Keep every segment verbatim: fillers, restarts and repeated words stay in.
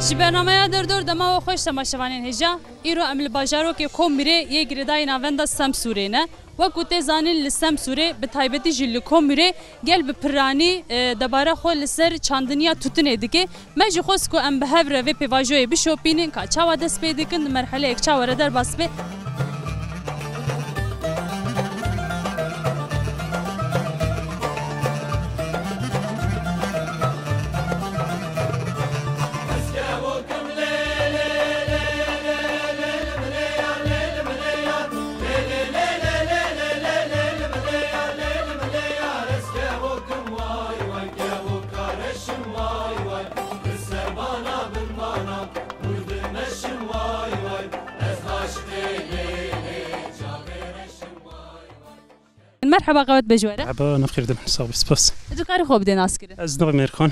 Ji bernameya Derdor dema we xweş temaşevanên hêja. Îro em li bajarokê Komûrê yê girêdayî navenda Semsûrê ne. Wek ku tê zanîn li Semsûrê, bi taybetî jî li Komûrê gel bi piranî, e, debara xwe li ser çandiniya tûtinê dike. Me jî xwest ku em bi hev re vê pêvajoyê bişopînin, ka çawa dest pê dikin, di merheleyek çawa re derbas be. Merheba, qewet be ji we re. Merheba, nav xêr dibin, sağ ol, spas. Tu karî xwe bidê naskirin. Ez navê me Erkan,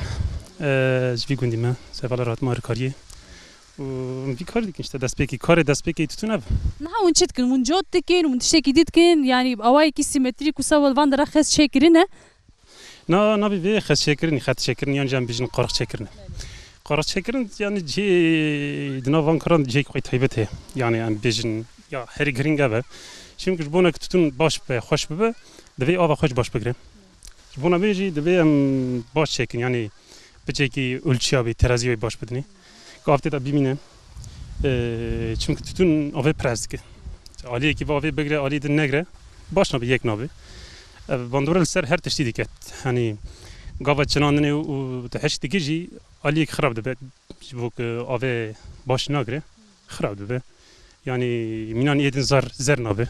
e, ji vî gundî me, Sevala Rahatma Rikariyê. Û vî karî dikin işte, destpêkî, karê destpêkê tutun ev. Niha hûn çi dikin? Hûn cot dikin, hûn tiştekî dî dikin, yanî awayekî sîmetrîk wisa van dera xez çêkirine? Na, navê vê xez çêkirinî, xet çêkirin yan jî em bêjin qarix çêkirin. Qarix çêkirin, yani cihê di nav van karan cihê xwe taybet heye. Yani em bêjin ya herî girîng ev e. Çimkî ji bona ku tutun baş be, xweş bibe, divê ava xwe jî baş bigire. Ji bona vê jî divê em baş çêkin, yani piçekî ulçiya wê, terazî wê baş bidinê. Ku av tê de bimîne. Ee, çimkî tutun avê pres dike. Aliyekî ve avê bigire, aliyê din negire, baş nabe, yek nabe. Ev bandora li ser her tiştî diket. Hani gava çinandinê û, û te heşk dike jî aliyek xirab dibe. Ji bo ku avê baş nagire, xirab dibe. Yani mînan yê din zar, zer nabe.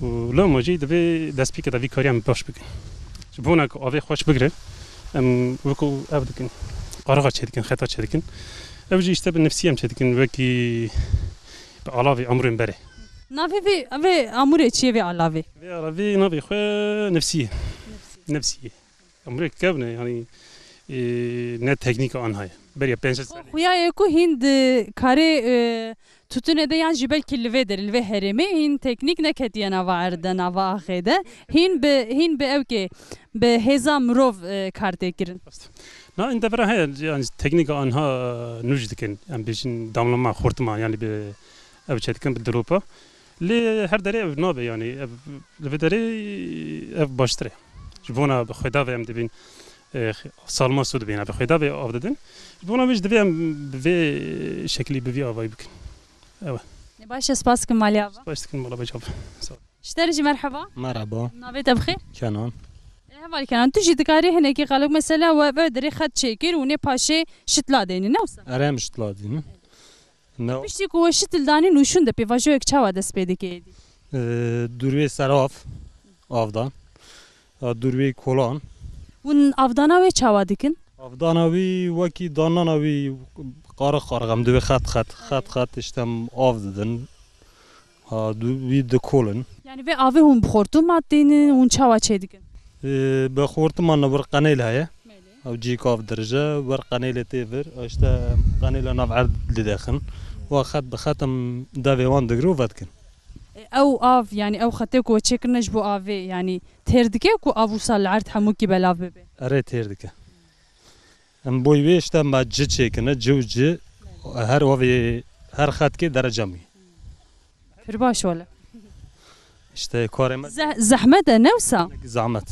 Û lewma jî divê destpêkê de vî kariya em baş bikin. Ji bona ku avê xweş bigire, em wekî ev dikin. Qaraxa çêdikin, xeta çêdikin. Ev jî işte bi nefsî em çêdikin, wekî bi alavê amûrên berê. Navê vê, vê amûrê çi ye, vê alavê? Vê alavê navê xwe nefsî ye. Nefsî ye. Amûrê kevn e, yani, e, ne teknîka anha ye. Beriya pênc sed serê. Xuya ye ku hîn di karê, e, tutunê de yan jî belkî li vê derê, li vê herêmê hîn teknîk neketiye nava erd de, nava axê de. Hîn bi, hîn bi ewkê, bi hêza mirov, e, kar tê kirin. Na, in devera heye, yani teknîka anha nû jî dikin. Em bêjin damlama, xortima, yani bi ev çêdikin bi dilopa. Lê her derê ev nabe, yani ev, li vê derê ev baştir e. Ji bona bi xwedavê em dibîn, e, salma su dibîn, bi xwedavê av didin. Ji bona vê jî divê em bi vê şeklî, bi vî avayî bikin. Ew e. Ne baş e, spas dikim, malê ava. Baş dikin, mala baş ava. Sağ ol. Ji te re jî merheba. Merhaba. Navê te bi xêr? Kenan. E, heval Kenan, tu jî dikarî hinekî xelk mesela we bi derê xet çêkir û nê paşê şitla dênî, ne wisa? Erê, em şitla dînin. Ne? Piştî ku we şitil danîn û şûn de pêvajoyek çawa dest pê dike êdî? Ee, dûrwê serav, avdan. Ya dûrwê kolan. Hûn avdana wê çawa dikin? Avdana wî wekî danana wî qarix qarix em divê xet xet, xet xet işte em av didin. Ha, du-, wî dikolin. Yani vê avê hûn bi xortuma tînin, hûn çawa çêdikin? Ee, bi xortuma ne wir qenêl heye. Belê. Ew cîk av dirije, wir qenêlê tê vir. Îşte qenêla nav erd lidexin. Wa xet bi xet em devê wan digir û vedikin. E, ew av, yani ew xetê ku we çêkirine ji bo avê, yani têr dike ku av wisa li erd hemûkî belav bibe? Erê, têr dike. Em boy wê işte me ci çêkine, ci û ci, her avê, her xetkê dereca wî. Pir baş wele. İşte karê me Ze-, zehmet e, ne wisa? Zahmet.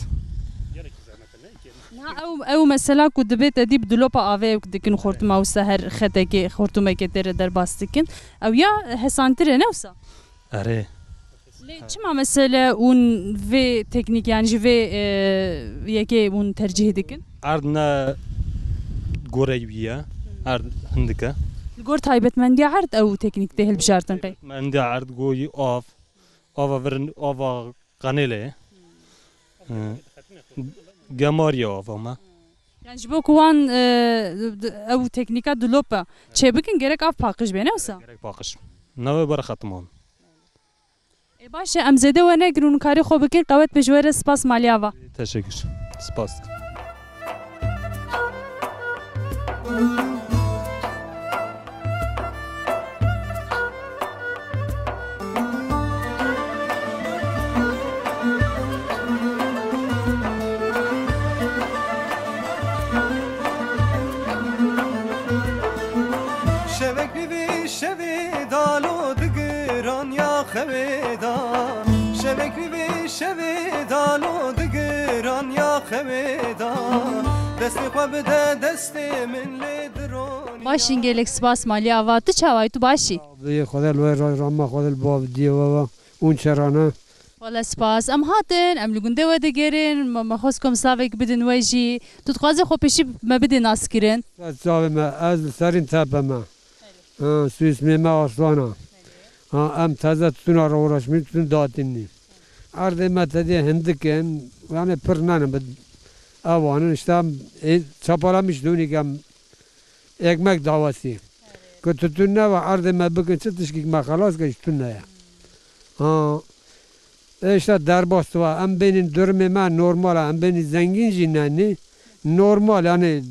Na ew, ew mesela ku dibê te dî bi dilopa avê ew dikin xortima wisa her xetekê, xortumekê tê re derbas dikin. Ew ya hesantir e, ne wisa? Erê. Lê çima mesele hûn vê teknîk, yani ji vê, e, yekê hûn tercîh dikin? Erd ne gorey wî ye. Erd hindik e. Li gor taybetmendiya erd ew teknîk tê hilbijartin qey? Taybetmendiya erd goyî av. Ava vir, ava qenêlê ye. Hı. Gemariya ava me. Yani ji bo ku wan, e, d-, ew teknîka dilopa çêbikin, gerek av paqij bê, ne wisa? Gerek paqij. Navê ber xetiman. Ê, baş e, em zêde we negirin û karê xwe bikin, qewet be ji we re, spas, malê ava. Teşekkür. Spas. Şevê dalo digiran ya xewê da. Şevek nîvê şevê dalo digiran ya xewê da. Destê xwe bide destê min lê dironî. Başin, gelek spas Malî ava. Tu çawa yî, tu baş î? Bi Xwedê li we re rama Xwedê li bav diye we ve. Un çerane. Wele spas. Em hatin, em li gundê we digerin. Me, me xwest ku em slavek bidin we jî. Tu dixwazî xwe pêşî me bidê naskirin? Çavê me, ez li serîn tepe me. Ha, sûismê me Aslan e. Ha, em teze tûna re uğraşmî, tûn datînî. Erdê me tedê hindik in, yani pir nenin bi ewan in, işte em, e, çapalamiş dûnî ke em ekmek dawasî. Ku tûtûn ne ve erdê me bikin, çi tişkîk me xelas ke ji tûn ne ye. Ha, e, işte derbas ve em bênîn durumê me normal e, em bênîn zengîn jî nenî, normal yani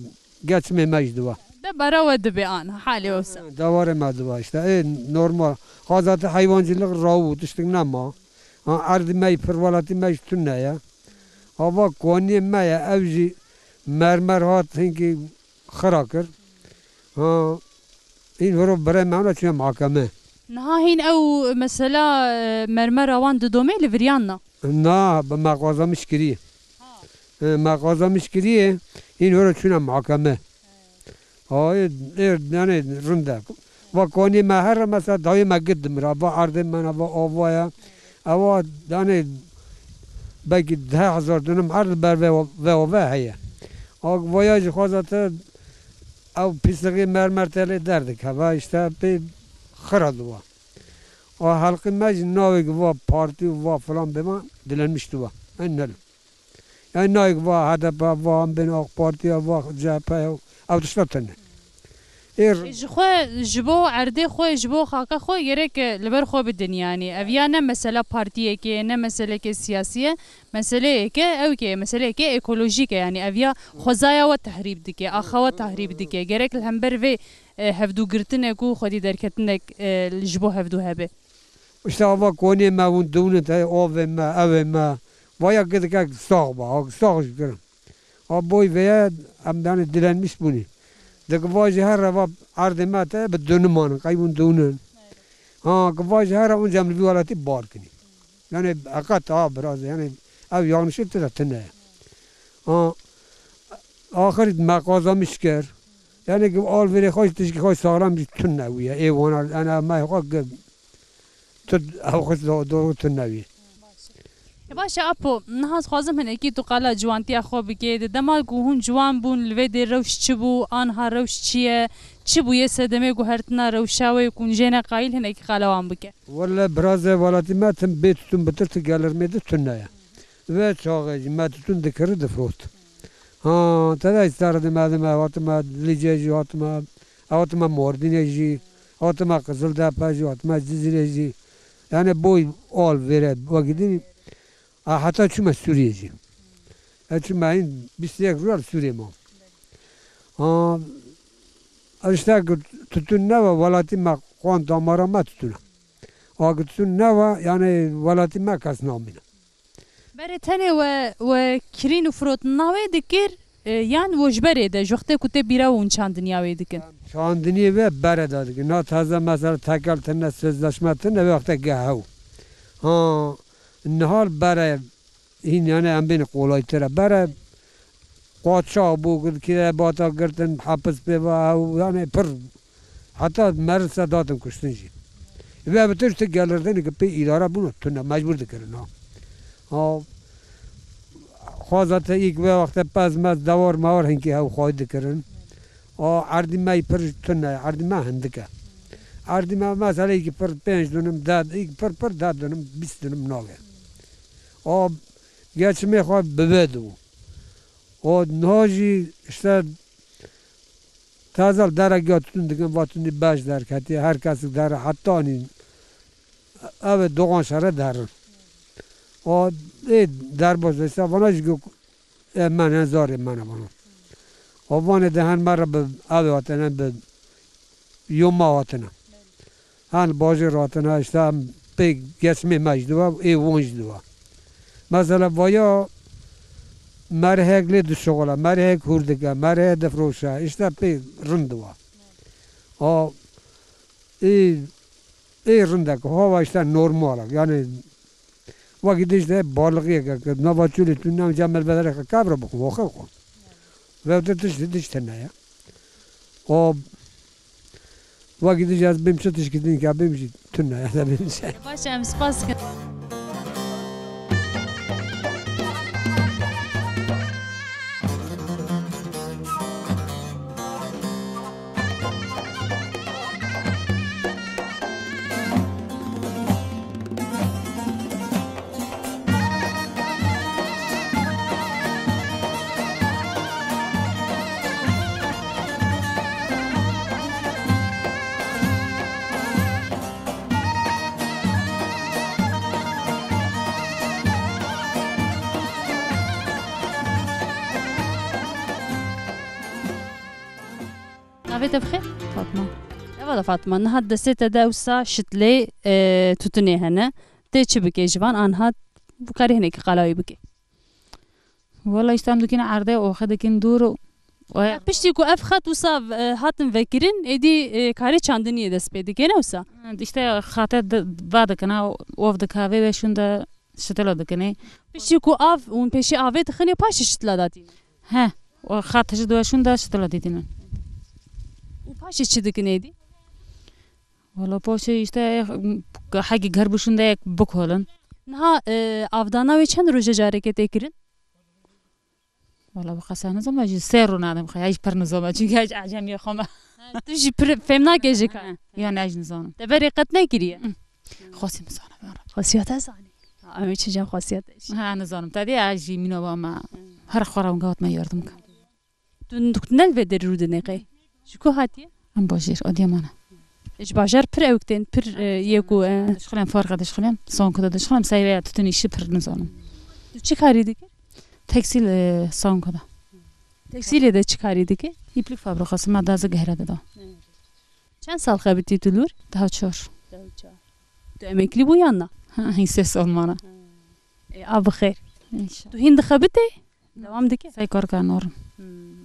geçimê me jî diwa. De bara we dibe an, halê wisa. Dewarê me diwa işte. Ê, normal. Hazatî heywancılık rawu, tiştik nema. Ha, erdî me yî pir, welatî me jî tune ye. Ava koniyê me ye, ev jî mermer hat hinkî xira kir. Ha, hîn horo birê me ona çûye mahkeme. Niha hîn ew mesela, e, mermera wan didomê li viriyan na? Na, bi me qazamiş kiriye. Ha. E, me qazamiş kiriye, hîn horo çûne mahkeme. Ay, ê, yani rind e. Va konê me here mesela dayê me gid dimira. Va erdê me ne, va ava ye. Ewa yani belkî deh hezar dönüm erd ber ve, ve, ve heye. Ak vaya jî xweza te ew pisliğê mermer telê derdikeve işte pê xira diwa. A halkê me jî navê ki va partî û va filan bê me dilenmiş diwa. En nel. Yani nayek va H D P, va em bên A K Partiya, va C H P ya, ew tişta tune. Ê Ê, ji xwe, ji bo erdê xwe, ji bo xaka xwe gerek, e, li ber xwe bidin yani. Ev ya ne mesela partiyekê, ne meseleke siyasî ye. Meseleyeke, ew ke, meseleyeke ekolojîk e yani. Ev ya xwezaya we tehrîb dike, axa we tehrîb dike. Gerek li hember vê, e, hevdûgirtinek û xwedî derketinek, e, ji bo hevdû hebe. İşte ava konê me hûn diwnin te, ovê me, evê me. Vaya gidike sax ba, ha, sax ji kirin. A boy veye em yani dilenmiş bûnî. Dikva jî her reva erdê me te bi duniman, qeybûn dûnin. Ha, kiva jî her unca em li vî welatî bar kinî. Yani heqet ha biraz, yani ev yanlışı tira tine. Ha, axir me qazamiş kir. Yani ki al verê xwe tişkî xwe sağlam jî tune wiye. Ê wana, yani me xwe ki tu ew xwe do-, doğru tune wiye. E, baş e, Apo, niha dixwazim hinekî tu qala ciwantiya xwe bikê. Di dema ku hûn ciwan bûn, li vê dê rewş çi bû, anha rewş çi ye? Çi bûye sedemê guhertina rewşa we ku hûn jê ne qayîl, hinekî qala wan bike? Wele birazê welatî me tim bê tutun bitir ti gelirmê di tune ye. Vê çaxê jî me tutun dikiri difrot. Ha, te de îstar di me, di me, hatime Licê jî hatime, hatime Mordînê jî, hatime Qiziltepe jî, hatime Cizîrê jî. Yani boy al vêre wekî A heta çûme Sûriyê jî. E çûme hîn bîst yek rûya li Sûriyê ma. A, işte ku tutun ne ve welatî me xwan damara me tutune. A ku tutun ne ve yani welatî me kes namîne. Berê tenê we, we kirîn û firotin navê dikir, e, yan wo ji berê de, ji wextê ku tê bîra hûn çandiniya wê dikin? Çandiniyê ve bere de dikin. Na taze mesela tekel tine, sözleşme tine ve wexte gehew. Ha, Nihal bere hîn yani em bên qolaytir e. Bere qaçax bû, kire bata girtin, hepis pê ve ew yani pir. Heta merisa datin kuştin jî. Ve bi tişt gelirtin ki pê îdare bûn tune mecbur dikirin ha. Ha, xwaza te îk ve wexte pez mez dewar mewar hinkî hew xwayî dikirin. A erdî me pir tune, erdî me hindik e. Erdî me mesela îk pir pênc dönüm, deh, îk pir pir deh dönüm, bîst dönüm nage. O geçimê xwe bi vê dibû. O niha jî işte tazel derek ya tûn dikin, va tûnî beş derketiye, her kesik dere hetanî ev doğan şere derin. O ê derbas işte vana jî gök e, mene zarê mene vana. O vanê de hen me re bi ev hatine, bi yoma hatine. Hen bajêr hatine, işte em pê geçmê me jî diwa, ê wan jî diwa. Mesela vaya merhek lê dişoxile, merhek hûr dike, merhek difroşe, işte pê rind diwa. A, Ê, ê rindek, hava işte normal e. Yani, wekî dişte balığı ye, nava çölü tu nem cemel bedere kavra bıkın, o kadar. Ve de dişte, dişte ne ya? O, wekî dişte az bim çi dişki din ki, bim çi tünne ya da bim çi. Baş em spas dikin. Navê te bi xêr? Fatma. Hevala Fatma, niha destê te de wisa şitlê, e, tutunê hene. Tê çi bikê ji van anha? Bikarî hinekî qala wî bikê. Wala işte em dikin erdê, oxe dikin dûr û, û Ya piştî ku ev xet wisa, e, hatin vekirin, êdî, e, karê çandiniyê dest pê dike, ne wisa? İşte xate de, va dikina, ov dikave ve şûn de şitila dikine. Piştî ku av, hûn pêşî avê dixinê, paşê şitila datîne? He, o xat ji diwe şûn de şitila dîtînin. Û paşê çi dikin êdî? Wala paşê işte, hegî ger bişûn de yek bikolin. Niha, e, avdana wê çend roje careke tê kirin? Wala bi qesa nizam, ez jî sê rû nadim xwe, ez jî pir nizam, çünkü ez acemiyê xwe me. Ha, tu jî pir fêm nake ji ka. Ha, yani ez jî nizanim. Te berê qet nekiriye? Hı. Xwesî nizanim, ya Rab. Xwesiya te zanî. Ha, em ê çi cem xwesiya te jî. Ha, nizanim. Te dî ez jî mîna ba me. Hı. Her xwe re winga hatime yardim ke. Tu, tu ne li vê derî rû dinê qey? Ji ku hatiye? Em bajêr, Adiyaman e. Ji bajar pir ewk tên, pir, e, yê ku, e, Dişxilem, farqa dişxilem, sanku da dişxilem, seyve ya tutun işi pir nizanim. Tu çi karî dikî? Teksîl, e, sanku da. Teksîlê de çi karî dikî? İplik fabrikası, me da zigehre de da. Çend sal xebitî tu lûr? Daha çor. Daha çor. Tu emeklî bû yan na? Ha, hîn sê sal mana. E, a bi xêr. İnşallah. Tu hîn dixebitê? Dewam dike? Sey kar ka norim. Hmm.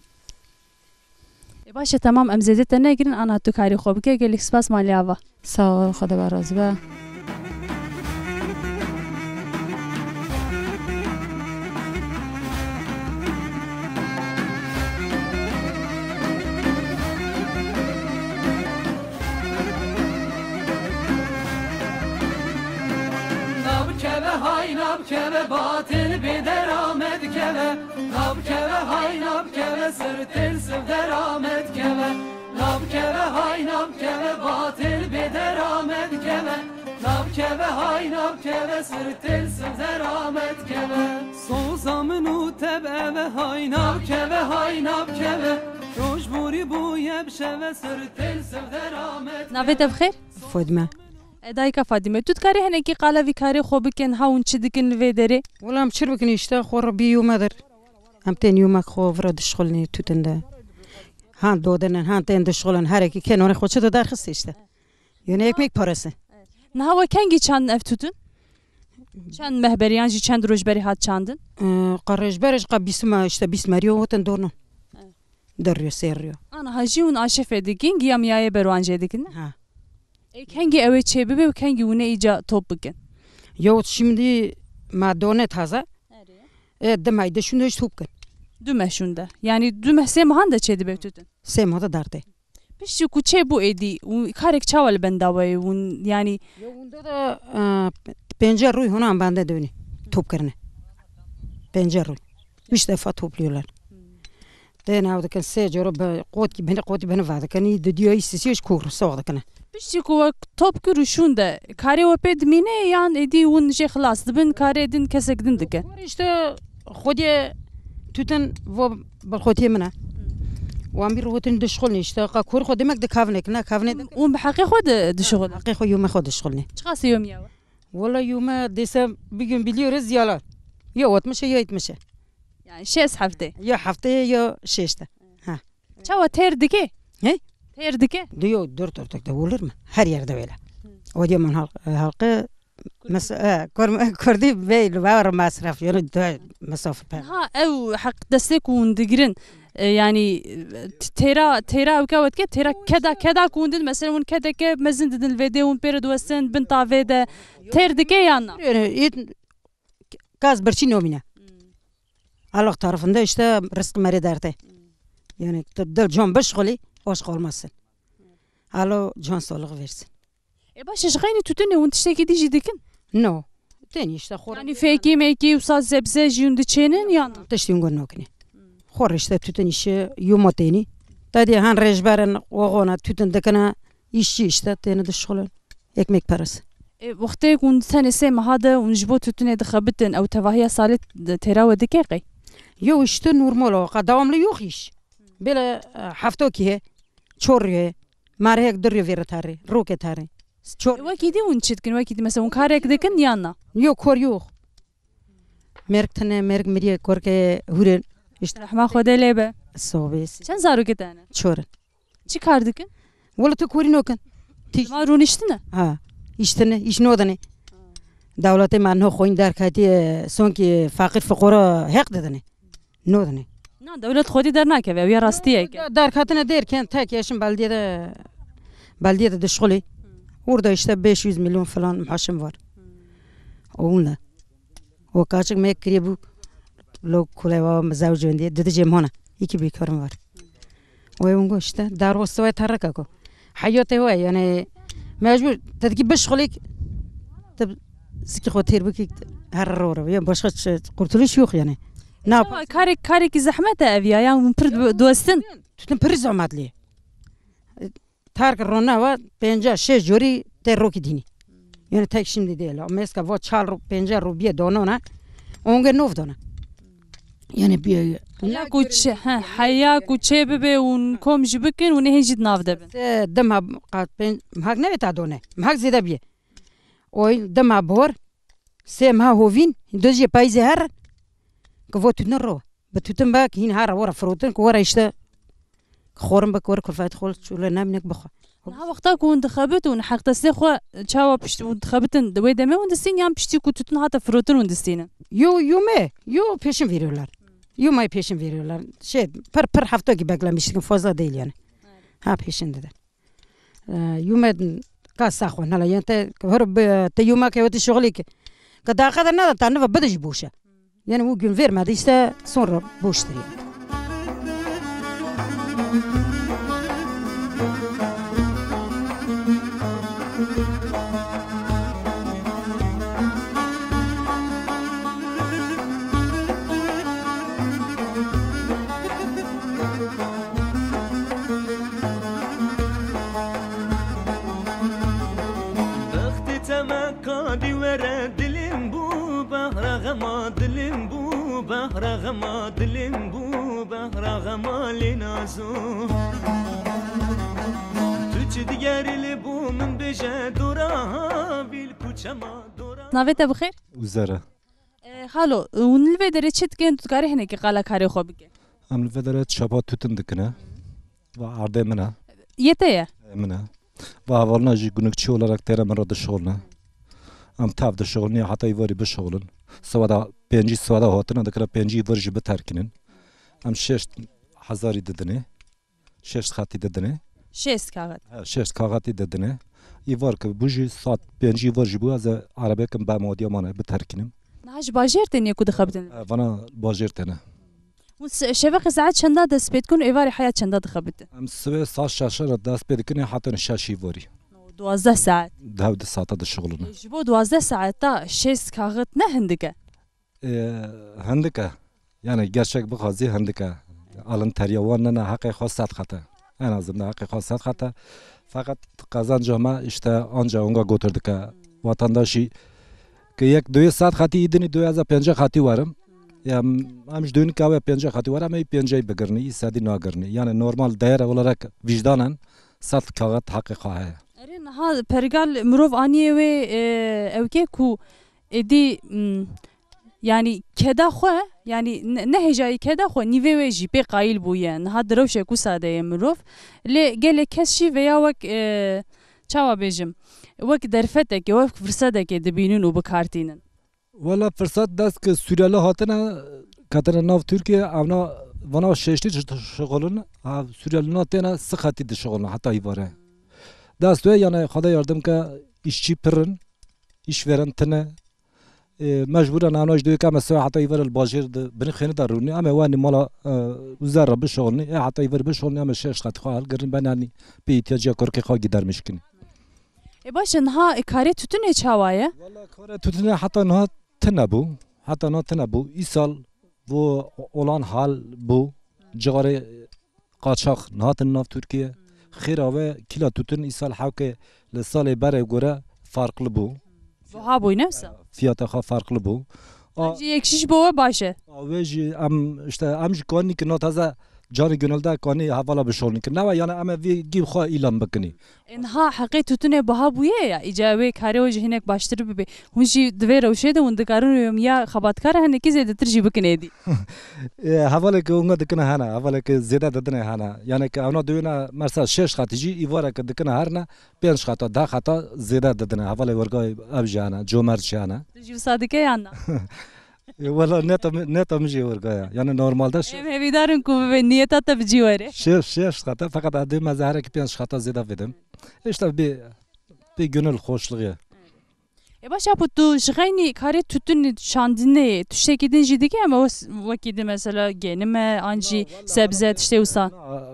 E, baş e, temam, em zêde te negirin, ana tu karî xwe bike, gelek spas malê ava. Sağ ol, Xweda we razî be. Nabkeve hay nabkeve, batil bê deramet keve. Nabkeve hay nabkeve, sirtêl siv deramet keve. Nabkeve hay nabkeve, batil bê deramet keve. Nabkeve hay nabkeve, sirtêl siv deramet keve. Soza min û tev eve hay nabkeve, hay nabkeve. Roj borî bûye bi şeve, sirtêl siv deramet keve. Navê te bi xêr? Fadime. E, dayika Fadime, tu dikarî hinekî qala vî karê xwe bikin, ha hûn çi dikin li vê derê? Wela em çi bikin, işte xwe re bî yume der. Em tên yumek xwe vira dişxulnê tutin de. Han dodinin, han tên dişxulin, herekî kê nonê xwe çi de derxist işte. Yone ekmek parası. Niha we kengî çandin ev tutun? Çend meh berê yan jî çend roj berê hat çandin? Ee, qarêj berê ji qa bîst me, işte bîst meriyo hotin dorno. Evet. Derriyo, serriyo. Ana ha jî hûn aşefê dikin, giya miyayê berwan jê dikin, ne? Ha. Ê, kengî ew ê çê bibe û kengî hûn ê îca top bikin? Ya şimdi ma done taze. Erê. E, di meh de şûnde top bikin. Du meh şûnde. Yani du meh sê mehan de çê dibe tutin? Sê meh de darte. Piştî ku çê bû êdî û karek çawa li benda we ye hûn, yani? Ya hûnde de, e, pênce rûy hûn an bende dönü. Top kirine. Pênce rûy. Üç defa topluyorlar. Tên ew dikin sê coro bi qotkî bini, qotkî bini vedikin. Î didiyo î sisiyo ji kûr sox dikine. Piştî ku we top kir û şûn de karê we pê dimîne yan êdî hûn jê xilas dibin, karê din kesek din dike? Were işte xwediyê tutin vo bi xwediyê min e. Wan bir rotin dişxulin işte. Qa kur xwe demek de kavnek ne kavne de. Hûn bi heqê xwe de dişxulin? Heqê xwe yume xwe dişxulin. Çiqas yomiya we? Wala yume dese bugün biliyoruz yalan. Ya altmış e ya yetmiş e. Yani şeş hefte. Ya hefte ya şeşte. Ha. Çawa têr dike? He? Têr dike? Diyor dört ortakta olur mu? Her yerde öyle. Hı. O zaman halk, halkı Mes-, e, kur-, kurdî bê li war masraf, yani de mesafir pe. Ha, ew heq destê ku hûn digirin, e, yani, e, t-, têra, têra ew ke wetke, têra keda, keda ku hûn din, mesela hûn kedeke mezin didin, vê dê hûn pê re diwestin, bin tavê de têr dike yan na? Yani, it-, gaz birçî nomîne. Hmm. Allah tarafında işte rızk merê derte. Hmm. Yani, t-, dil can bişxulî, aç kalmasın. Allah can sağlığı versin. E baş e, ji xeynî tütünê hûn tiştekî dî jî dikin? No. Tenî işte xor. Yani fêkî mêkî wisa zebze jî hûn diçênin yan? Tiştî hûn got nakinê. Xor işte tütün işi yuma tenî. Tedî hen rêjberin oxona tütün dikine, işçi işte têne dişxulin. Ekmek parası. E, wextê ku hûn tenê sê meha de hûn ji bo tütünê dixebitin, ew tevahiya salê de têra we dike qey? Yo işte normal o, qa devamlı yok iş. Böyle, e, hafta ki he, çor he, marhek dur he vêre tarê, roke tarê. Çor. E, wekî dî hûn çi dikin? Wekî dî mesela hûn karek dikin yan na? Yok, kor yok. Merg tine, merg miriye, korke hurin. İşte. Rehma Xwedê lê be. Sobês. Çend zarokê te ne? Çor. Çi kar dikin? Wala tu korî nokin. Ti- Ma rûniştine? Ha. İştine, iş nodine. Dewletê me no xoyîn derketiye, sonkî feqîr fiqora heq didine. Nodine. Na, dewlet xwedî dernakeve, ew ya rastiyeke. Ya derketine derken tek yaşım beldiyede, beldiyede dişxulî. Orada işte beş yüz milyon falan maaşım var. Onunla. O kaçık me kiriye bu lo kuleva mı zevcun diye. Dedi cem hona. İki bir karım var. O evin işte. Dar o sıvay tarraka ko. Hayatı o yani. Mecbur. Dedi ki beş kulik. Tab ziki xo têr bikî her ro re. Ya başka ç-, kurtuluş yok yani. Ne yapar? Çawa karek, karekî zehmet e ev ya. Ya hûn pir du-, dostin. Tütün pir zahmetli. Tark rona wa penca şeş jorî te rokî dînî. Yani tek şimdi değil. Ama eska va çar ro-, penca robiye donona. Onge nov dona. Yani bir Heya ku çi, he, heya ku çê bibe û kom jî bikin û nehê jî di nav de bin. Se dima qat pen-, mehak nebe ta done. Mehak zêde biye. Oy dima bor. Se meha hovîn, dozê payîzê her. Ki vo tu ne ro. Bi tutin be ki hîn her wora firotin ki wora işte. Ki xorin be ki wora kulfayet xol çûle nemîne ki bixwe. Niha wexta ku hûn dixebitin, heqdestê xwe çawa pişt hûn dixebitin, di wê demê hûn distîn yan piştî ku tutin hate firotin hûn distînin? Yo, yo me, yo peşin veriyorlar. Yo me peşin veriyorlar. Şey, pir, pir hafta ki beklemiştik, fazla değil yani. Ha, peşin dedi. Ee, yume ka saxwe nala, yani te, hor be, te yuma ke weti şoxlik. Ke daha kadar nada, ta neva bide ji boşe. Yani o gün vermedi işte, sonra boştur yani. Bextê te me kadî were dilên bû, behra xema dilên bû, behra xema dilên bû, behra xema lê nazo. Tu çi digerî lê bo min bêje dora havîl, kuçe ma dora. Navê te bi xêr? Uzera. E, Xalo, hûn li vê derê çi dikin? Tu dikarî hinekî qala karê xwe bike? Em li vê derê çapa tûtin dikine. Va erdê min e. Yê te ye? E, min e. Va hevalina jî gunukçî olarak têre min re dişixulne. Em tev dişixulnê heta îvarî bişixulin. Siwada pêncî siwada hatine dikire pêncî îvar jî biterkînin. Em şêst hezarî didinê. Şêst xetî didinê. Şêst kaxet. He, şêst kaxetî didinê. Îvar ki bû jî saet pêncî îvar jî bû, ez ê erebê kim bem odiya mane biterkînim. Niha ji bajêr tênê ku dixebitin? E, vana bajêr têne. Hûn se-, şeveqê saet çenda dest pê dikin û êvarê heya çenda dixebitin? Em sibê saet şeşe re dest pê dikin, heta şeş îvarî. Duwazdeh saet. Dev di saeta dişixulin. Ji bo duwazdeh saeta şêst kaxet ne hindik e? Ee, hindik e. Yani gerçek bixwazî hindik e. Alin teriya wan nene heqê xwe sed qat e. En azından heqê xwe sed qat e. Feqet qezenca me işte anca onga gotir dike. Vatandaşî ki yek duyê sed qatî îdinî duyê ez pêncî qatî werim. Ya em ji duyê kawe pêncî qatî werim, ey pêncî bigirinî, î sedî nagirinî. Yani normal değer olarak vicdanen sed kaxet heqê xwe heye. Erê niha pergal mirov aniyê wê, e, ewkê ku êdî, m, Yanî keda xwe, yanî ne, ne hêjayî keda xwe, nîvê wê jî pê qayîl bûye. Niha di rewşek wisa de ye mirov. Lê gelek kes jî veya wek, e, çawa bêjim, wek derfetekê, wek firsetekê dibînin û bi kar tînin? Wela firsat dest ki Suriyeli hatine, ketine nav Tirkiye, evna vana şeştî şixulin, ev Suriyeli na têne sixetî dişixulin heta îvare. Dest wê yani Xweda yardim ke, îşçî pir in, îşveren tine. E, mecbûren ana ji duyê ke me sewe heta îvare li bajêr di binî xêni de rûnî, em ê wenî mala, e, û zerre bişixulnî, e heta îvare bişixulnî, em ê şeş xetî xwe hilgirin, ben yanî pê îhtiyacîya kurkê xwe gidermiş kinî. E baş e, niha karê tutunê çawa ye? Wela karê tutunê heta niha tine bû. Heta niha tine bû. Îsal bu olan hal bû. Cixarê qaçax nehatin nav Tirkiye. Xêra ve kîla tutun îsal hewke li salê berê gore farklı bû. Buha bûyî ne wisa? Fiyata xwe farklı bû. A- Cî yek şiş bo we baş e. A wê jî em işte em jî kanî ki na taze canî gönülde kanî hevala bişolnî ki. Newe yani em ê vî gî xwe îlan bikinî. E, niha heqê tutunê buha bûye ya, îca wê karê we jî hinek baştir bibe. Hûn jî di vê rewşê de hûn dikarin wê ya xebatkar hinekî zêdetir jî bikin êdî. E, hevaleke wina dikine hene, hevaleke zêde didine hene. Yani ke ewna duyune mesela şeş xetî jî îvareke dikine herne, pênc xeta, deh xeta zêde didine. Hevalê wergayê ev jî hene, comert jî hene. Tu jî wisa dike yan na? E, wela neta min, neta min jî wergaya. Yani normalde şi- Em hevîdar in ku bibe niyeta te bi cî were. Şeş, şeş xeta, feqet ez dê me zehereke pênc xeta zêde bidim. İşte bir, bir gönül hoşluğu. E baş apo tu ji xeynî karê tutunê, çandinê, tiştekî din jî dike, em wes-, wekî din mesela gênime, an jî sebze, tiştê wisa? Na,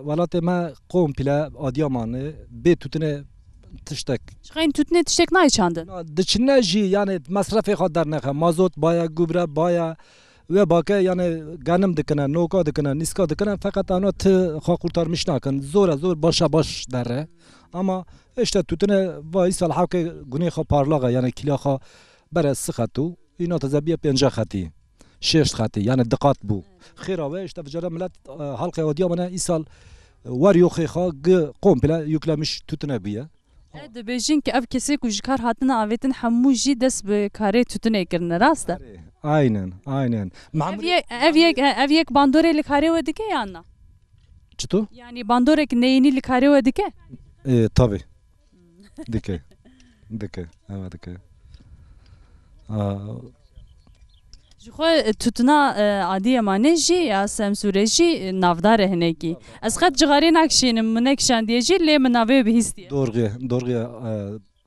welatê me komple Adıyamanê bê tutunê tiştek. Ji xeynî tutunê tiştek nayê çandin? Na, diçine jî yani mesrefê xwe dernexe, mazot baya, gübre baya, wê bake yani genim dikine, noka dikine, nîska dikine, feqet ana ti xwe kurtarmiş nakin. Zora zor başa baş derre. Ama işte tutine va îsal hewke gunê xwe parlaq e, yani kîla xwe bere sixet û îna taze biye pênce xetî, şêşt xetî, yani diqat bû. Xêra ve işte vicara millet, e, halkê Adıyamanê îsal, e, wer yoxê xwe gi komple yüklemiş tutine bûye. E, dibêjin ki ev kesê ku ji kar hatine avêtin hemû jî dest bi karê tutunê kirine, rast e? Aynen, aynen. Ev yek, ev yek, ev yek bandorê li karê we dike yan na? Çito? Yani bandorek neyînî li karê we dike? E, tabii. Dike. Dike. Evet, dike. Aa. Ji xwe, e, tutuna, e, Adiyemanê jî ya Semsûrê jî, e, navdar e hinekî. Ez qet cixarê nakişînim, min nekişandiye jî, lê min navê wê bihîstiye. Doğru, doğru. E,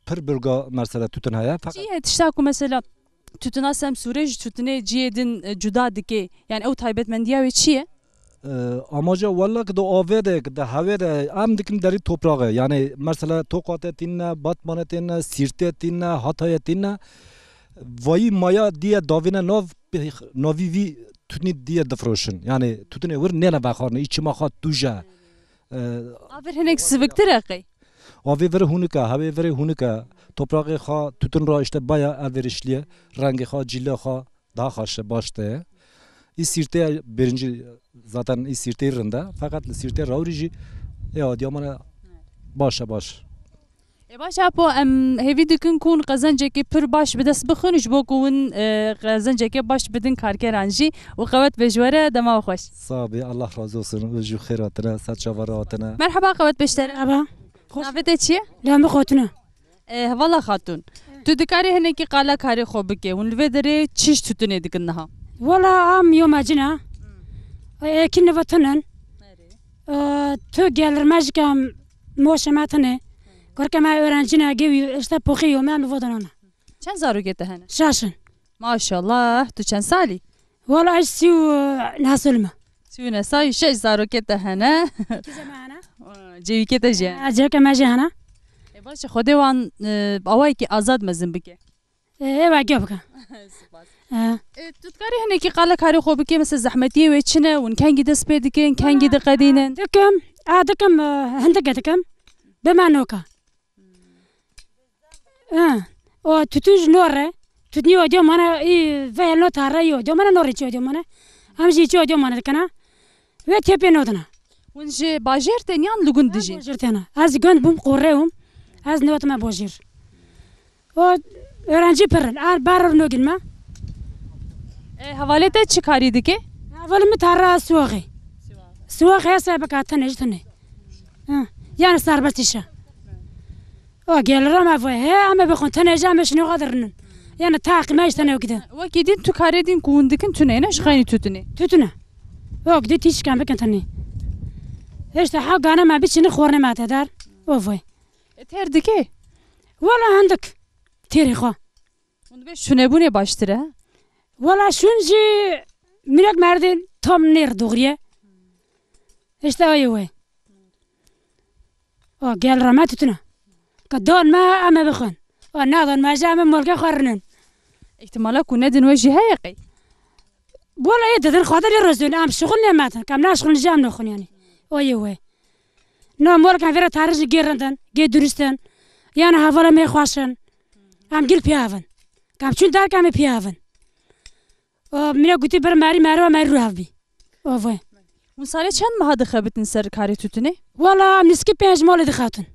pir burga mesela tutun heye. Fakat çi ye tişta ku mesela tutuna Semsûrê ji tutunê ciyê din, e, cuda dike? Yani ew taybetmendiya wê çi ye? E, amaca wella ki di avê de, ki di hewê de, em dikin derî topraxê. Yani mesela Toqatê tînne, Batmanê tînne, Sîrtê tînne, Hatayê tînne. Vayî maya diye davîne nav, navî vî tutunî diye difroşin. Yani tutunê wir nêne vexwarinê, î çima xwe tûj e. E, a vir hinek siviktir e qey? A vê vir hûnik e, hewê virê hûnik e. Topraqê xwe tutun ra işte baya elverişlî ye. Rengê xwe, cîlê xwe daha xweş e, baş de ye. Î Sîrtê birinci zaten î Sîrtê rind e. Feqet li Sîrtê rawrî jî ê Adiyamanê baş e, baş. E baş apo, em hêvî dikin ku hûn qezencekê pir baş bi dest bixin ji bo ku hûn, e, qezencekê baş bidin karkeran jî û qewet be ji we re, dema we xweş. Sağ be, Allah razı olsun. Ji xêr hatine, ser çava re hatine. Merhaba, qewet be ji te re. Merhaba. Navê te çi ye? Lame Xatune. E, hevala Xatun. Tu dikarî hinekî qala karê xwe bike. Hûn li vê derê çi ji tutunê dikin niha? Wala am yo mecine. E, ekin neva tunen. E, tu gelir mecike moşe me tune. Gorke me öğrencine gewi işte poxiyo me mi vodanana. Çend zarokê te hene? Şaşin. Maşallah, tu çend salî? Wala ez sî û neh sal me. Sî û neh salî, şeş zarokê te hene. Kîze me hene? Cêwîkê te jî hene? Ha, cêwîkê me jî hene. E, baş e, Xwedê wan, e, awayekî azad mezin bike. E, ê, eva geh bike. Spas. E. E, tu dikarî hinekî qala karê xwe bikê, mesela zehmetiyê wê çi ne? Hûn kengî dest pê dikin, kengî diqedînin? Dikim, a, dikim, e, hindike dikim. Bi me noka. Ha, o tutun ji nor re. Tutnî odyo mane, î veyel no tarre, î odyo mane, nor çi odyo mane. Em jî çi odyo mane dikene. Wê tepê nodine. Hûn ji bajêr tên yan li gund dijîn? Bajêr têne. Ez gund bûm, qorê bûm. Ez newetime bajêr. O öğrenci pir in. Ar bar nogin me. E, hevalê te çi karî dike? Hevalê min tarra siwaxê. Siwaxê hese bika tenê ji tenê. Ha, yani serbest işe. O gel ra me voy. He, em ê bixwin. Tenê jî em ê şinê xwe dirinin. Yani taqî me işte ne okide. Wekî din tu karê din ku hûn dikin tune ne, ji xeynî tütünê. Tütüne. Yok, di tişkan bikin tenê. İşte ha gane me biçini xorne me te der. O voy. E, ter dike? Wala hindik. Têrê xwe. Hûn dibê şûnebûnê baştir e? Wala şûn jî minek merdê tam nêr doğruye. İşte ayê wê. O gel ra me tütüne. Ka don me em ê bixwin. O nadon me jî em ê molke xwe rinin. Îhtimala ku nedin we jî heye qey? Wala ê didin xwe de lê rozin. Em şixul nêmetin. Ka em naşixulin jî em nexwin yani. O yê wê. No molkan vêre tarî jî gê rind in, gê durist in. Yana hevala me xweş in. Em gil piyavin. Kam çûn derka me piyavin. O mine gotî bir merî merî ve merî ruhev bî. O vay. Hûn salê çend meha dixebitin ser karê tûtinê? Wala em nîskî pênc malê dixebitin.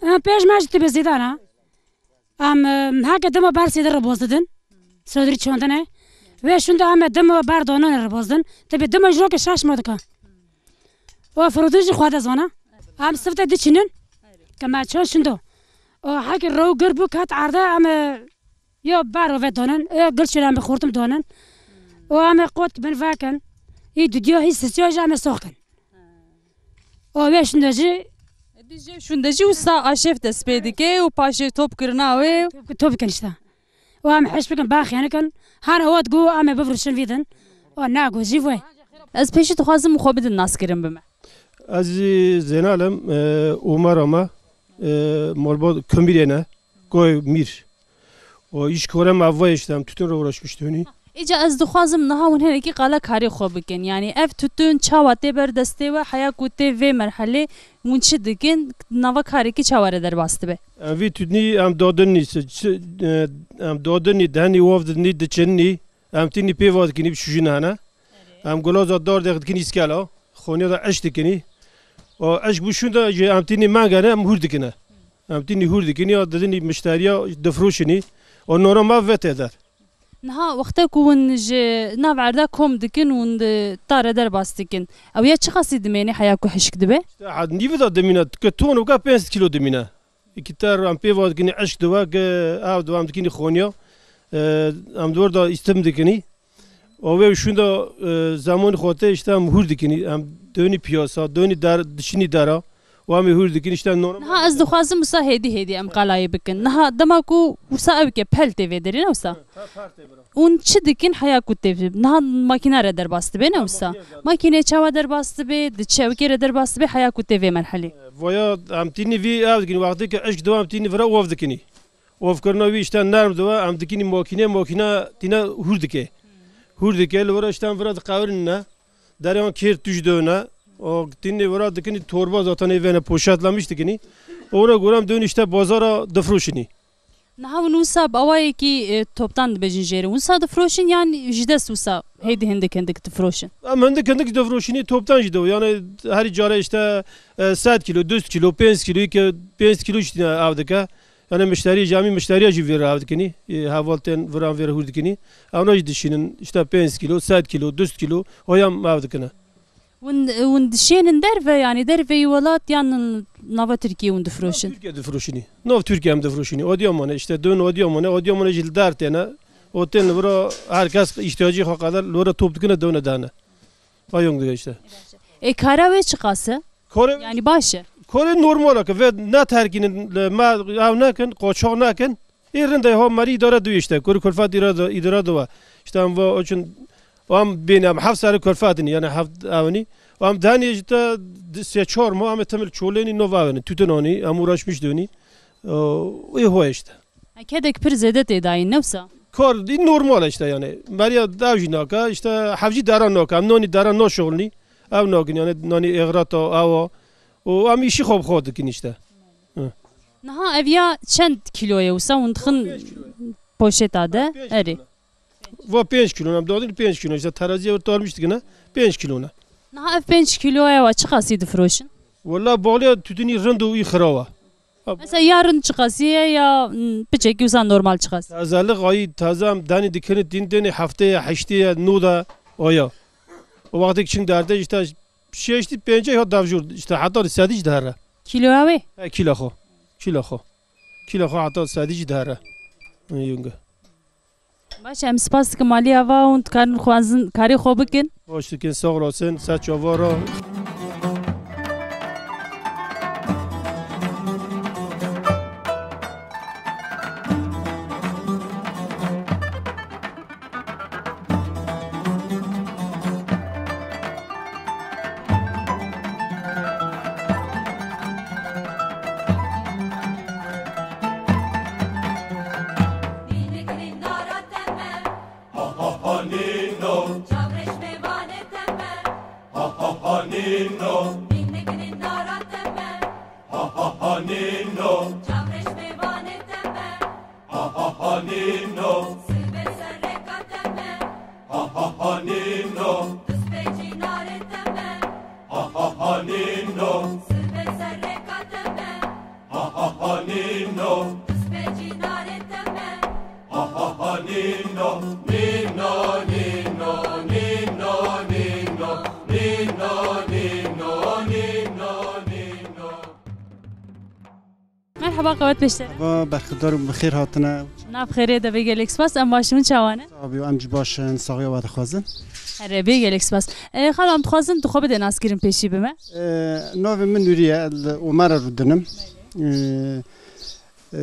Em pênc meh jî tibe zêde ne. Em, em, heke dima ber sêde re bozdidin. Sodrî çandine. Ve şunda em dima ber danane re bozdin. Tibe dima jî roke şaş ma dika. O firûdin jî xwe de zana. Em sifte diçinin. Ke me çand şunda. O heke rew gir bû ket erde em, e, yo ber ve danin. E, gil çêle em bi xortim danin. O em qot bin vekin. Î dudiya hî sisiya jî em sox kin. O wê şunda jî. Di jê şunda jî wisa aşef dest pê dike û paşê top kirina wê. Top, top kin işte. O em heş bikin, baxiyane kin. Her ewat gu em ê bifroşin vîdin. O nago jî vay. Ez pêşî dixwazim xwe bidin naskirin bime. Ez jî Zeynal im, e, Omer ama, e, malbat Kumirê ne, Koy Mîr. O îş korem ev vay işte, em tütün re uğraşmış dönü. Îca ez dixwazim niha hûn hinekî qala karê xwe bikin. Yanî ev tütün çawa tê ber destê we, heya ku tê vê merhelê hûn çi dikin, nava karekî çawa re derbas dibe? Em vî tütnî em dadinî, çi, e, em dadinî, denî, wav dinî, diçinî, em tînî pê va dikinî, bi şûjî nehene. Em gulaza dar dexdikinî îskela, xoniya da eşk dikinî. O eşk bû şûnda jî em tînî mengene, em hûr dikine. Em tînî hûr dikinî, ya didinî mişteriya difroşinî. O nora me vete der. Niha wexte ku hûn ji nav erda kom dikin, hûn di ta re derbas dikin. Ew ya çiqasî dimêne heya ku hişk dibe? Îşte, ha, nîvi da dimîne, ke ton û ke pênc kilo dimîne. Îkî ter em pê va dikinî eşk diwe, ke ev diwe em dikinî xoniya. E, em di wir da îstim dikinî. O wê şûnda, e, zemanî xwe te îşte em hûr dikinî. Em dönî piyasa, dönî der, dişinî dera. Û em ê hûr dikin, îşte normal. Niha ez dixwazim wisa hêdî hêdî em qalayê bikin. Niha dema ku wisa ew ke pel tê vê derê ne wisa. Hûn çi dikin heya ku tê vê? Niha makîna re derbas dibe ne wisa. Makîne çawa derbas dibe, di çewkê re derbas dibe heya ku tê vê merhelê. Voya em tînî vî ev dikin, wextê ke eşk diwa em tînî vira ov dikinî. Ovkirina wî îşte nerm diwa, em dikinî makîne, makîne tîne hûr dike. Hûr dike, li vira îşte em vira diqewirîne. Deryan kêr tûj dewne. O tînê wira dikinî torba zaten ê vene poşetlemiş dikinî. Ona göre em dewin işte bazara difroşinî. Niha hûn wisa bi awayekî, e, toptan dibêjin jêre. Wisa difroşin yan ji dest wisa hêdî hindik hindik difroşin? Em hindik hindik difroşinî toptan jî dew. Yani herî care işte, e, sed kilo, du sed kilo, pênc kilo, ke pênc kilo jî tîne ev dike. Yani mişterî, camî mişteriya jî vêre ev dikinî. E, heval tên viran vêre hûr dikinî. Ewna jî dişînin, işte pênc kilo, sed kilo, du sed kilo, hoya em ev dikine. Hûn, hûn dişênin derve, yani derveyî welat yan nava Tirkiyê hûn difroşin? Nav Tirkiye difroşinî. Nav Tirkiye em difroşinî. Adiyamanê, işte dön Adiyamanê, Adiyamanê jî li der têne. O tên li vira her kes îhtiyacî xwe qeder li vira top dikine dewne dane. Ayong dibe işte. E, kara wê çiqas e? Kore, yani baş e? Kore normal e ki ve ne terkinin, me ev nekin, qoçaq nekin. Ê rind e, ha merî îdare diwî işte. Kurî kulfet îdare, îdare diwa. İşte em va o çin, em bêne, em heft serî kulfet in, yani heft ewnî. Em denî işte di, sê çar ma, em temel çolênî nov ewnî. Tütün anî, em uğraşmış dönî. O, ê ho işte. Ha, kedek pir zêde tê dayîn, ne wisa? Kar dî normal işte yani. Meriya dev jî naka, işte hevcî dara naka. Em nanî dara naşoxlnî. Ev nakin yani, nanî êxrata, ewa. O, em îşî xwe bi xwe dikin işte. Hı. Niha ev ya çend kilo ye wisa hûn dixin poşeta de? Pênc kilo. Erê. Va pênc kilo, em dadin pênc kilo, işte teraziye tarmış dikine, pênc kilo ne. Niha ev pênc kilo ye, wa çiqasî difroşin? Wala bağlı tütünî rind û î xirawa. Mesela ya rind çiqasî ye ya, m, piçekî wisa normal çiqasî? Tazelik ayî taze em danî dikirin, din denê heftê ye, heştê ye, nû de, o ya. O wextê çin derde işte şeştî pêncî ya davjûr, işte heta sedî jî dihera. Kîloya wê? He, kîla xwe. Kîla xwe. Kîla xwe heta sedî jî dihere. Yûnge. Baş e, em spas dikim alî ava hûn dikarin xwazin karê xwe bikin. Baş dikin, sağ olasın, ser çava ra. Nînik nînara te me. Ha, ha, ha, nîno. Çavreş mêvanê te me. Ha, ha, ha, nîno. Nînik nînara te me. Ha, ha, ha, nîno. Çavreş mêvanê te me. Ha, ha, ha, nîno. Silvê sereka te me. Ha, ha, ha, nîno. Dispê cînarê te me. Ha, ha, ha, nîno. Silvê sereka te me. Ha, ha, ha, nîno. Dispê cînarê te me. Ha, ha, ha, nîno. Nîno, nîno, nîno, nîno. Nîno, nîno, nîno, nîno. Merhaba, qewet pêşte. Merhaba, berxudar û bi xêr hatine. Nav xêrê de bê, gelek spas. Em baş in, hûn çawa ne? Sax bî, em jî baş in, saxiya we dixwazin. Erê, bê gelek spas. E, xalo, em dixwazin tu xwe bidê naskirin pêşî bi me. E, navê min Nûrî ye, li Omara rûdinim. E, e,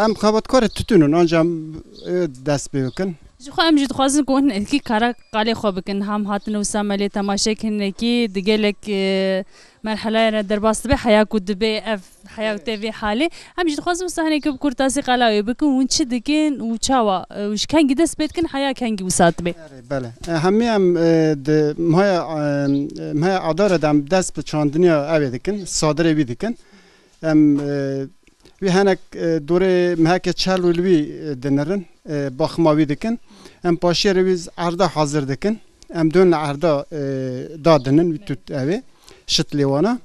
Em xebatkarê titûn in, anca em, e, dest pê bikin. Ji xwe em jî dixwazin ku hinekî kara qalê xwe bikin. Hem hatine wisa me lê temaşe kirin, hinekî di gelek, e, merhelaya re derbas dibe, heya ku dibe ev, heya ku tê vê halê. Em jî dixwazin wisa hinekî bi kurtasî qala wê bikin, hûn çi dikin û çawa, e, û ji kengî dest pê dikin, heya kengî wisa dibe. Erê, belê. E, hemî em, e, di maya, e, maya Adare de em dest bi çandiniya evê dikin, sadirê wî dikin. Em, e, wî henek, e, dorê meheke çel û li wî, e, dinirin, e, baxima wî dikin. Em paşiyê re wî erda hazir dikin. Em dön li erda, e, dadinin, wî tut ew ê, şit lê wana.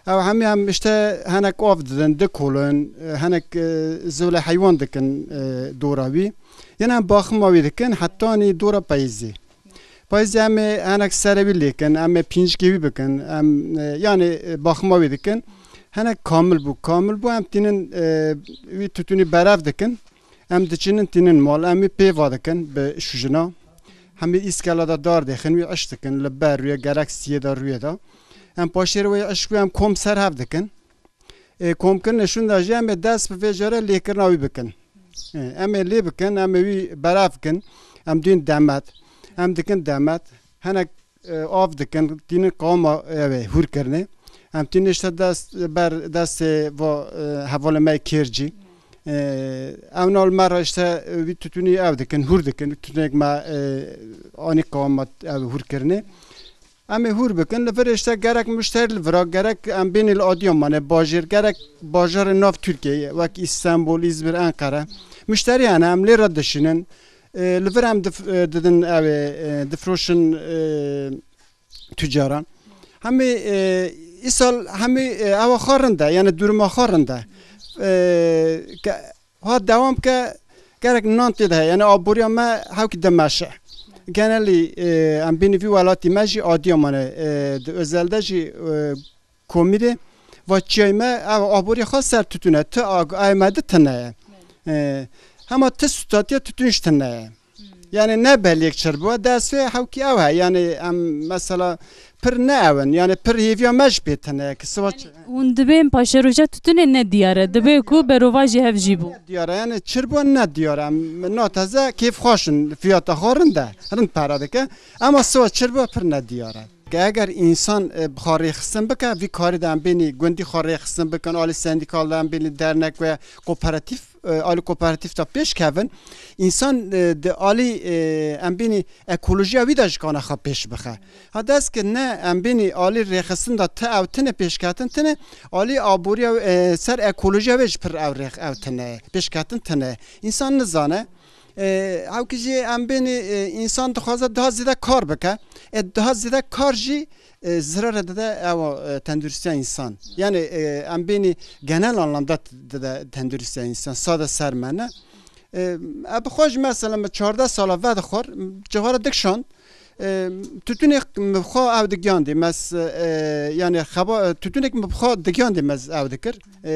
Ew hemî em işte henek av didin, dikolin, e, henek, e, zewle heywan dikin, e, dora wî. Yine em baxima wî dikin, hetanî dora peyizî. Payîzê em ê henek serê wî lêkin, em ê pîncikê wî bikin, em, e, yanî, e, baxima wî dikin. Henek kamil bû, kamil bû, em tînin, e, wî tutûnî berev dikin. Em diçinin tînin mal, em wî pêva dikin bi şûjina. Hemî îskela de dar dêxin, wî iş dikin, li ber rûyê gerek siyê de rûyê de. Em paşê re wê iş wî em kom ser hev dikin. Ê, komkirinê şûnda jî em ê dest bi vê jare lêkirina wî bikin. Ê, em ê lê bikin, em ê wî berev bikin. Em dîn demet. Em dikin demet. Henek, e, av dikin, tînin qawma ev ê hûr kirinê. Em tînin işte dest, ber destê va, e, hevalê me kêr cî. E, ew nal me re işte, e, wî tutûnî ev dikin, hûr dikin. Wî tutûnek me, e, anî qawma ev hûr kirinê. Em ê hûr bikin, li vir işte gerek muşterî li vira, gerek em bênî li Adıyamanê, bajêr, gerek bajarê nav Tirkiyeyê, wek Îstanbul, Îzmir, Enqere. Muşterî hene, em lê re dişînin. E, li vir em dif-, e, didin ew ê, e, difroşin, e, tucaran. Hemî, e, îsal hemî, e, ewa xwe rind e, yani duruma xwe rind e. E, ke-, Ha dewam ke gerek nan tê de heye. Yani aboriya me hewkî dimeşe. Genelî, e, em bênî vî welatî me jî Adıyamanê, e, di özelde jî, e, komî de va çiyayê me ev aboriya xwe ser tutûne. Ti ag-, ayê me di tine ye. E, hema ti statiya tutûn ji tine ye. Yani ne beliyek çir bû, destê hewkî ew he. Yani em mesela pir ne ew in. Yani pir hêviya me ji pê tine ye ki siva çi. Hûn dibên paşeroja tutunê ne diyar e. Dibe ku berovajî hev jî bû. Diyar e, yani çir bû ne diyar e. Em na teze kêf xweş in, fiyata xwe rind e. Rind para dike. Ama siva çir bû pir ne diyar e. Ke eger însan, e, bi xwe rêxistin bike, vî karî de em bênî gundî xwe rêxistin bikin, alî sendîkal de em bênî dernek ve kooperatif, e, alî kooperatif de pêş kevin. Însan, e, di alî, e, em bênî ekolojiya wî de ji kana xwe pêş bixe. Ha dest ki ne em bênî alî rêxistin de ti ew tine pêşketin tine, alî aboriya, e, ser ekolojiya wê ji pir ew rêx ew tine, pêşketin tine. Însan nizane. E, hewkî jî em bênî, e, însan dixwaze daha zêde kar bike. E, daha zêde kar jî, e, zirare dide ew, e, tenduristiya însan. Yani, e, em bênî genel anlamda dide tenduristiya însan. Sade ser me ne. E, e, bi xwe jî mesela min çardeh sala vedixwar, cixara dik şand. E, tütünek mi bi xwe ew digiyandî, me s-, e, yani xeba-, e, tütünek mi bi xwe digiyandî me z-, ew dikir, e,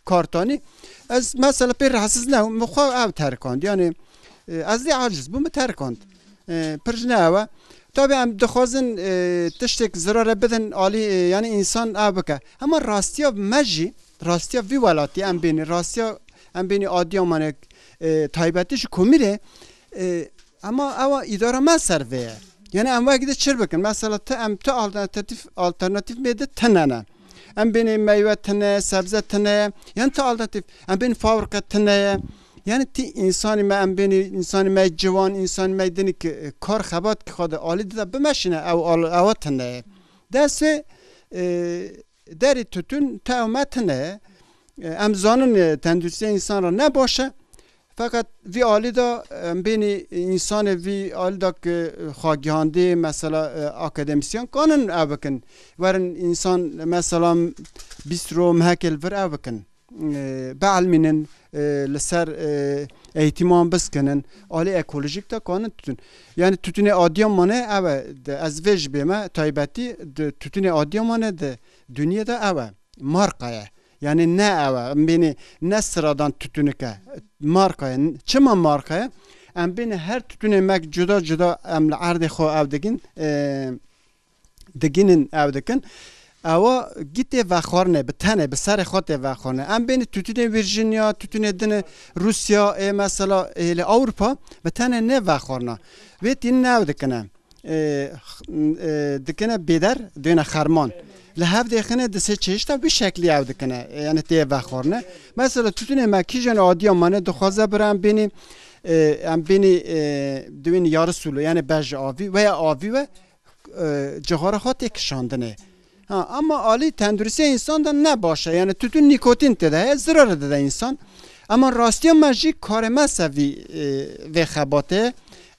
kartanî. Ez mesela pê rahatsiz nebûm, mi xwe ew terikand. Yani, e, ez dê aciz bûm, mi terikand. E, pir ji ne ew e. Tabii em dixwazin, e, tiştek zirare bidin alî, e, yani insan ew bike. Hema rastiya me jî, rastiya vî welatî em bênî, rastiya em bênî Adiyamanê, e, taybetî ji Komîrê, e, Ema ewa îdara me ser vê ye. Yani em wek di çir bikin. Mesela ti em ti alternatîf, alternatîf mê di tine ne. Em bênê meywe tine, sebze tine ye. Yani ti alternatîf. Em bênê fabrika tine ye. Yani ti insanî me em bênê insanî me ciwan, insanî me dinî ki, e, kar xebat ki xwe de alî dide bimeşine ew al-, ewa tine ye. Dest vê, e, Derî tütün te ew me tine ye. Em zanin, e, tenduristiya însan re ne baş e. Feqet vî alî de, em bênî însanê vî alî de ki xwe gihandî, mesela, e, akademisyen kanin ew bikin. Werin însan, mesela, bîstro mehekê li vir ew bikin. E, bielmînin, e, li ser, e, eğîtiman biskinin. Alî ekolojîk de kanin tütün. Yani tütünê Adiyamanê ew e, de ez vê ji bê me taybetî di tütünê Adiyamanê de Dinyê de ew e. Marka ye. Yani ne ew e. Em bênê ne sıradan tütünik e. Marka ye. Çima marka ye? Em bênê her tütünê mek cuda cuda em li erdê xwe ew digin, e, diginin ew dikin. Ewa gî tê vexwarine, bi tenê, bi serê xwe tê vexwarine. Em bênê tütünê Virginia, tütünê dine Rusya, ê mesela ê li Ewropa, bi tenê ne vexwarina. Vê tînin ew dikine. e, x-, e, dikine bêder, duyne xerman. Li hev dêxine di sê çeşita bi şeklî ew dikine. E, yani tê vexwarine. Mesela tütünê me kîjan adiya mane dixwaze bira em bênî, e, em bênî, e, diwên yarı sulu, yani bej avî veya avî ve, e, cixara xwe tê kişandinê. Ha, ama alî tenduristiya însan de ne baş e. Yani tütün nikotin tê de heye, zirarê dide însan. Ama rastiya me jî karê me se vî, e, vê xebatê.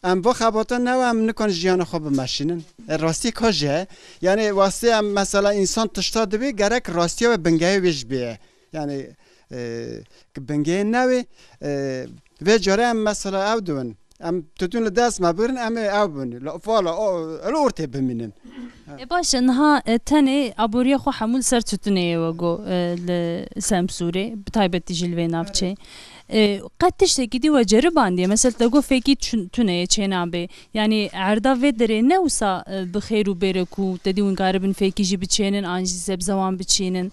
Em va xebata ne em nikan jiyana xwe bimeşînin. E, rastî ka jî heye. Yani wastê em mesela însan tişta dibê gerek rastiya ve bingehê wê jî bê. Yani, e, ki bingehê newê, e, vê care em mesela ew diwin. Em tütün li dest me birin, em ê ew bin. La, vala, o, li ortê bimînin. Ê baş e, niha, e, tenê aboriya xwe hemû li ser tütünê ye we got, e, li Semsûrê, bi taybetî jî li vê navçeyê. E, qet tiştekî dî we ceribandiye? Mesela te got fêkî çün-, tune ye, çênabê. Yani erda vê derê ne wisa, e, bi xêr û bêre ku te dî hûn karibin fêkî jî biçênin, an jî sebzewan biçînin?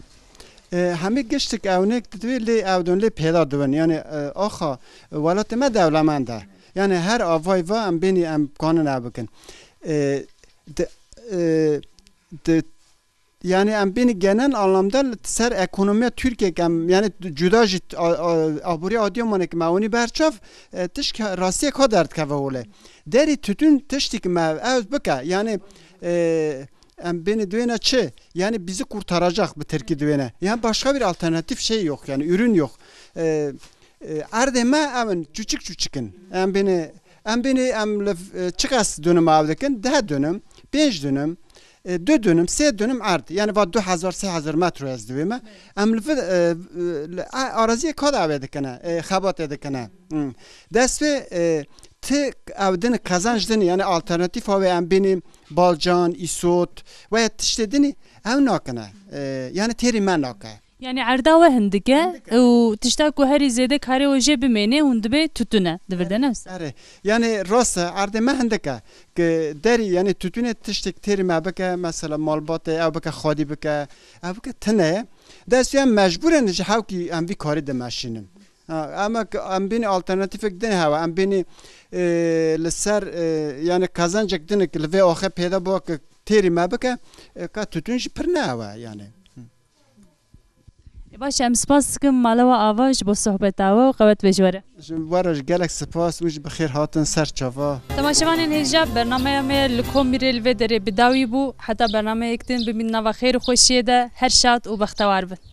E, hemî giştik ewnek didivê lê ew don lê pêda dibin. Yani, e, axa, welatê me dewlemend e. Yani her avayî va em bênî em kanin ew bikin. E, di, e, di, yani em bênî genel anlamda li ser ekonomiya Tirkiyeyê em, yani cuda jî a, a, aboriya Adiyamanê ki me hûnî berçav, e, tişt rastiyek ha derdikeve holê. Derî tütün tiştî ki me ew bike, yani, e, em bênî duyêne çi? Yani bizi kurtaracak bi Tirkî duyêne. Yani başka bir alternatif şey yok, yani ürün yok. E, e, erdê me ew in, çuçik çuçik in. Em bênî, em bênî em li, e, çiqas dönüm av dikin? Deh dönüm, pênc dönüm, e, du dönüm, sê dönüm erd. Yani va du hezar, sê hezar metro ez divê me. Em li vir, e, e, li, a, araziyê ka dawê dikine, e, xebatê dikine. Hmm. Dest vê, e, ti ew din kazanç din, yani alternatif avê em bênî balcan, îsot veya tiştê dinî ew nakine. E, yani têrî me nake. Yani erda we hindik e û tişta ku herî zêde karê we jê bimêne hûn dibê tütün e, di vir de ne wisa? Erê. Yani rast e, erdê me hindik e. Ki derî, yani tütünê tiştek têrî me bike, mesela malbatê ew bike, xwedî bike, ew bike tine ye. Dest em mecbûr in ji hewkî em vî karî dimeşînin. Ha, ama ki em bênî alternatîfek din hewe, em bênî, e, li ser, e, yani kazancek din ki li vê axê pêda bû ki têrî me bike, e, ka tütün jî pir ne hewe yani. Hı. E, baş, em spas dikim mala we ava ji bo sohbeta we û qewet be ji we re. Ji we re jî gelek spas û jî bi xêr hatin ser çava. Temaşevanên hêja, bernameya me li Komîrê li vê derê bi dawî bû. Heta bernameyek din bimîn nava xêr û xweşiyê de, her şad û bextewar bin.